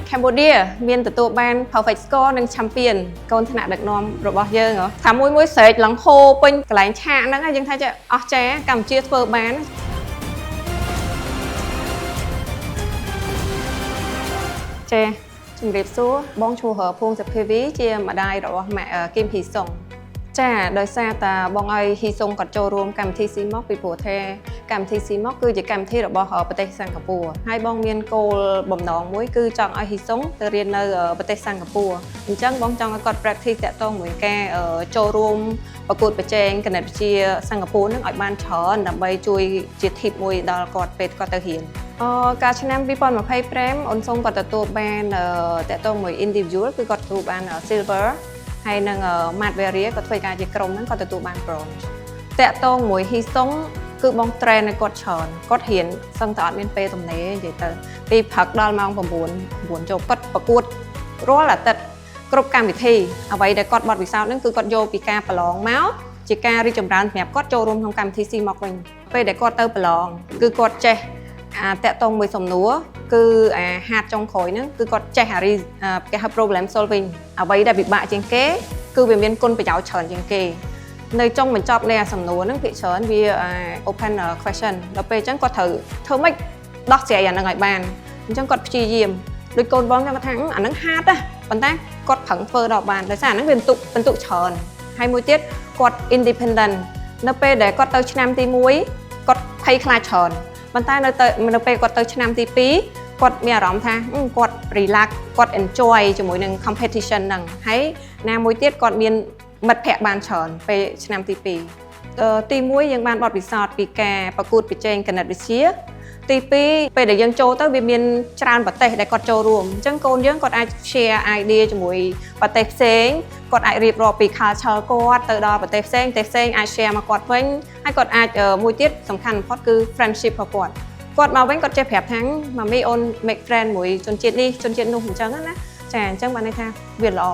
Cambodia មានទទួលបាន perfect score និង champion កូនថ្នាក់ដឹកនាំរបស់យើងហ៎ថាមួយមួយស្រែកឡើងហូពេញកន្លែងឆាកហ្នឹងយើងថាចេះអស្ចារ្យកម្ពុជាធ្វើបានចេះជំរាបសួរបងឈ្មោះភួងសុភាវីជាម្ដាយរបស់ម៉ាក់គឹមហ៊ីសុងចាដោយសារតាបងឲ្យហ៊ីសុងគាត់ចូលរួមកម្មវិធី SIMOC ពីព្រោះថាកម្មវិធី SIMOC គឺជាកម្មវិធីរបស់ប្រទេសសិង្ហបុរីហើយបងមានគោលបំណងមួយគឺចង់ឲ្យហ៊ីសុងទៅរៀននៅប្រទេសសិង្ហបុរីអញ្ចឹងបងចង់ឲ្យគាត់ practice តាក់ទងមួយការចូលរួមប្រកួតប្រជែងគណិតវិទ្យាសិង្ហបុរីនឹងឲ្យបានច្រើនដើម្បីជួយជា tip មួយដល់គាត់ពេលគាត់ទៅរៀនអកាលឆ្នាំ2025អូនសុងគាត់ទទួលបានតាក់ទងមួយ individual គឺគាត់ទទួលបាន silver ហើយនឹង Matt Varia គាត់ធ្វើការជាក្រុមហ្នឹងគាត់ទទួលបាន bronze តាក់ទងមួយហ៊ីសុងគឺបង train ឲ្យគាត់ច្រើនគាត់រៀនសឹងតែអត់មានពេលទំនេរនិយាយទៅពីព្រឹកដល់ម៉ោង9 9ចូលគាត់ប្រកួតរាល់អាទិត្យគ្រប់កម្មវិធីអ្វីដែលគាត់បត់ពិសោធន៍ហ្នឹងគឺគាត់យកពីការប្រឡងមកជាការរីកចម្រើនសម្រាប់គាត់ចូលរួមក្នុងកម្មវិធី SIMOC វិញពេលដែលគាត់ទៅប្រឡងគឺគាត់ចេះអាតាក់ទងមួយសំណួរគឺអាហាតចុងក្រោយហ្នឹងគឺគាត់ចេះអារីគេហៅ problem solving អ្វីដែលពិបាកជាងគេគឺវាមានគុណប្រយោជន៍ច្រើនជាងគេនៅចុងបញ្ចប់នៃអាសំណួរហ្នឹងភាគច្រើនវា open question ដល់ពេលអញ្ចឹងគាត់ត្រូវធ្វើម៉េចដោះស្រាយអាហ្នឹងឲ្យបានអញ្ចឹងគាត់ព្យាយាមដូចកូនបងគាត់ថាអាហ្នឹង hard ណាប៉ុន្តែគាត់ប្រឹងធ្វើដល់បានដោយសារអាហ្នឹងវាបន្ទុកបន្ទុកច្រើនហើយមួយទៀតគាត់ independent នៅពេលដែលគាត់ទៅឆ្នាំទី1គាត់ភ័យខ្លាចច្រើនប៉ុន្តែនៅទៅនៅពេលគាត់ទៅឆ្នាំទី2គាត់មានអារម្មណ៍ថាគាត់ relax គាត់ enjoy ជាមួយនឹង competition ហ្នឹងហើយណាមួយទៀតគាត់មានមិត្តភ័ក្តិបានច្រើនពេលឆ្នាំទី2ទី1យើងបានបទពិសោធន៍ពីការប្រកួតប្រជែងគណិតវិទ្យាទី2ពេលដែលយើងចូលទៅវាមានច្រើនប្រទេសដែលគាត់ចូលរួមអញ្ចឹងកូនយើងគាត់អាច share idea ជាមួយប្រទេសផ្សេងគាត់អាចរៀបរាប់ពី culture គាត់ទៅដល់ប្រទេសផ្សេងប្រទេសផ្សេងអាច share មកគាត់វិញហើយគាត់អាចមួយទៀតសំខាន់បំផុតគឺ friendship របស់គាត់គាត់មកវិញគាត់ចេះប្រាប់ថាmommy អូន make friend មួយជនជាតិនេះជនជាតិនោះអញ្ចឹងណាចាអញ្ចឹងបានន័យថាវាល្អ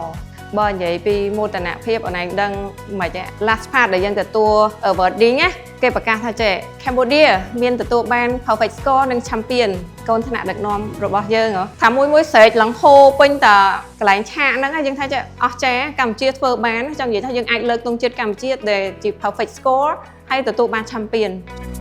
បើនិយាយពីមោទនភាពអូនឯងដឹងមិនទេ last part ដែលយើងទទួល awarding ណាគេប្រកាសថាចេះ Cambodia មានទទួលបាន perfect score និង champion កូនថ្នាក់ដឹកនាំរបស់យើងហ៎ថាមួយមួយស្រែកឡើងហូពេញតាកន្លែងឆាកហ្នឹងយើងថាចេះអស្ចារ្យកម្ពុជាធ្វើបានចង់និយាយថាយើងអាចលើកទង់ជាតិកម្ពុជាដែលជា perfect score ហើយទទួលបាន champion។